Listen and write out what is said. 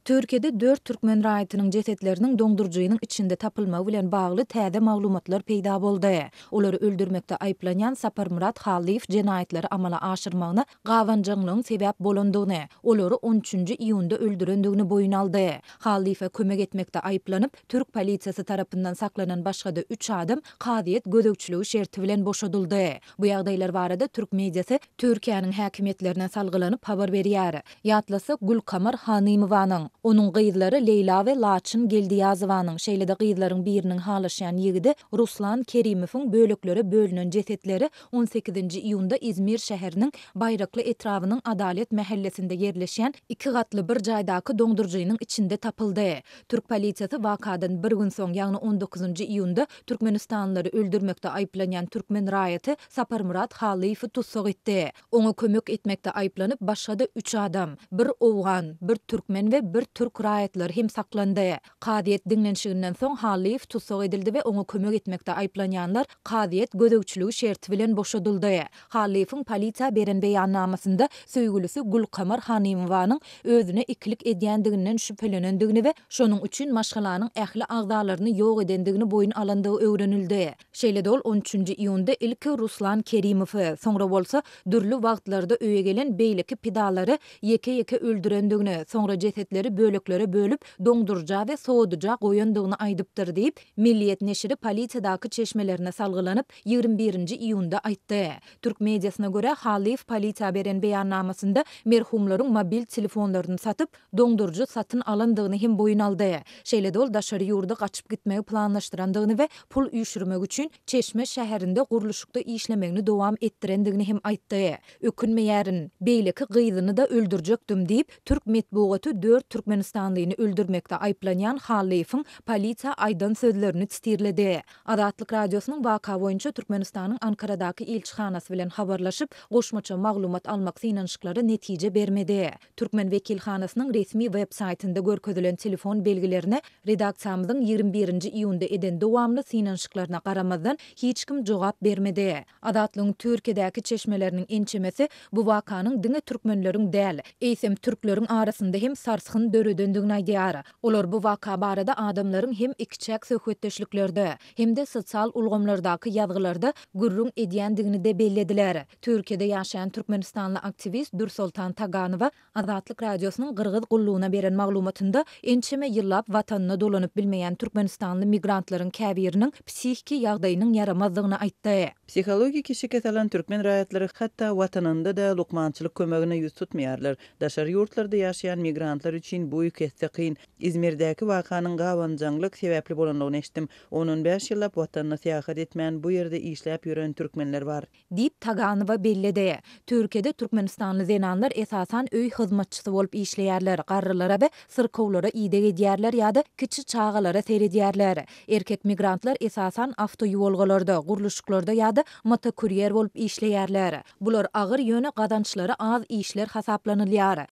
Türkiýede dört türkmen raýatynyň jesetleriniň doňduryjynyň içinde tapylmagy bilen bagly täze maglumatlar peýda boldy. Olary öldürmekde aýyplanýan Saparmyrat Hallyýew jenaýatlary amala aşyrmagyna gabanjaňlygyň sebäp bolandygyny, olary on üçünji iýunda öldürendigini boýun aldy. Hallyýewe kömek etmekde aýyplanyp, türk polisiýasy tarapyndan saklanan başga-da üç adam kazyýet gözegçiligi şerti bilen boşadyldy. Bu ýagdaýlar barada türk mediasy Türkiýäniň häkimiýetlerine salgylanyp habar berýär. Ýatlasak, Gülkamar Hanymowanyň, onuň gyzlary Leýla we Laçyn Geldiýazowanyň, şeýle-de gyzlaryň biriniň halaşýan ýigidi Ruslan Kerimowyň böleklere bölünen jesetleri on sekizinji iýunda Izmir şäheriniň Baýrakly etrabynyň Adalet mähellesinde ýerleşýän iki gatly bir jaýdaky doňduryjynyň içinde tapyldy. Türk polisiýasy wakadan bir gün soň, ýagny on dokuzynjy iýunda türkmenistanlylary öldürmekde aýyplanýan türkmen raýaty Saparmyrat Hallyýewi tussag etdi. Oňa kömek etmekde aýyplanyp başga-da üç adam, bir owgan, bir türkmen we bir türk raýatlary hem saklandy. Kazyýet diňlenişiginden soň Hallyýew tussag edildi we oňa kömek etmekde aýyplanýanlar kazyýet gözegçiligi şerti bilen boşadyldy. Hallyýewiň polisiýa beren beýannamasynda söýgülisi Gülkamar Hanymowanyň özüne ikilik edýändiginden şübhelenendigini we şonuň üçin maşgalanyň ähli agzalaryny ýok edendigini boýun alandygy öwrenildi. Şeýle-de ol on üçünji iýunda ilki Ruslan Kerimowy, soňra bolsa dürli wagtlarda öýe gelen beýleki pidalary ýeke-ýeke öldürendigini, soňra jesetleri böleklere bölüp, doňduryja we sowadyja goýandygyny aýdypdyr diýip, Milliýet neşiri polisiýadaky çeşmelerine salgylanyp, 21-nji iýunda aýtdy. Türk mediasyna görä, Hallyýew polisiýa beren beýannamasynda merhumlaryň mobil telefonlaryny satyp, doňduryjy satyn alandygyny hem boýun aldy. Şeýle-de ol daşary ýurda gaçyp gitmegi planlaşdyrandygyny we pul üýşürmek üçin Çeşme şäherinde gurluşykda işlemegini dowam etdirendigini hem aýtdy. Ökünmeýärin. Beýleki gyzyny-da öldürjekdim diýip, türk metbugaty dört türkmenistanlyny öldürmekde aýyplanýan Hallyýewiň polisiýa aýdan sözlerini sitirledi. Azatlyk Radiosynyň waka boýunça Türkmenistanyň Ankaradaky ilçihanasy bilen habarlaşyp, goşmaça maglumat almak synanyşyklary netije bermedi. Türkmen wekilhanasynyň resmi web saýtynda görkezilen telefon belgilerine redaksiýamyzyň 21-nji iýunda eden dowamly synanyşyklaryna garamazdan, hiç kim jogap bermedi. Azatlygyň Türkiýedäki çeşmeleriniň ençemesi bu wakanyň diňe türkmenleriň däl, eýsem türkleriň arasynda hem sarsgyn döredendigini aýdýar. Olar bu waka barada adamlaryň hem ikiçäk söhbetdeşliklerde, hem-de sosial ulgamlardaky ýazgylarda gürrüň edýändigini-de bellediler. Türkiýede ýaşaýan türkmenistanly aktiwist Dürsoltan Taganowa Azatlyk Radiosynyň Gyrgyz gullugyna beren maglumatynda ençeme ýyllap watanyna dolanyp bilmeýän türkmenistanly migrantlaryň käbiriniň psihiki ýagdaýynyň ýaramazdygyny aýtdy. Psihologiki şikes alan türkmen raýatlary hatda watanynda-da lukmançylyk kömegine ýüz tutmaýarlar. Daşary ýurtlarda ýaşaýan migrantlar üçin bu iki esse kyn. Izmirdäki wakanyň gabanjaňlyk sebäpli bolandygyny eşitdim. On-on bäş ýyllap watanyna syýahat etmän, bu ýerde işläp ýören türkmenler bar. Diýip, Taganowa belledi. Türkiýede türkmenistanly zenanlar esasan öý hyzmatçysy bolup işleýärler, garrylara we syrkawlara ideg edýärler ýa-da kiçi çagalara seredýärler. Erkek migrantlar esasan awtoýuwalgalarda, gurluşyklarda ýa-da motokurýer bolup işleýärler. Bular agyr, ýöne gazançlary az işler hasaplanylýar.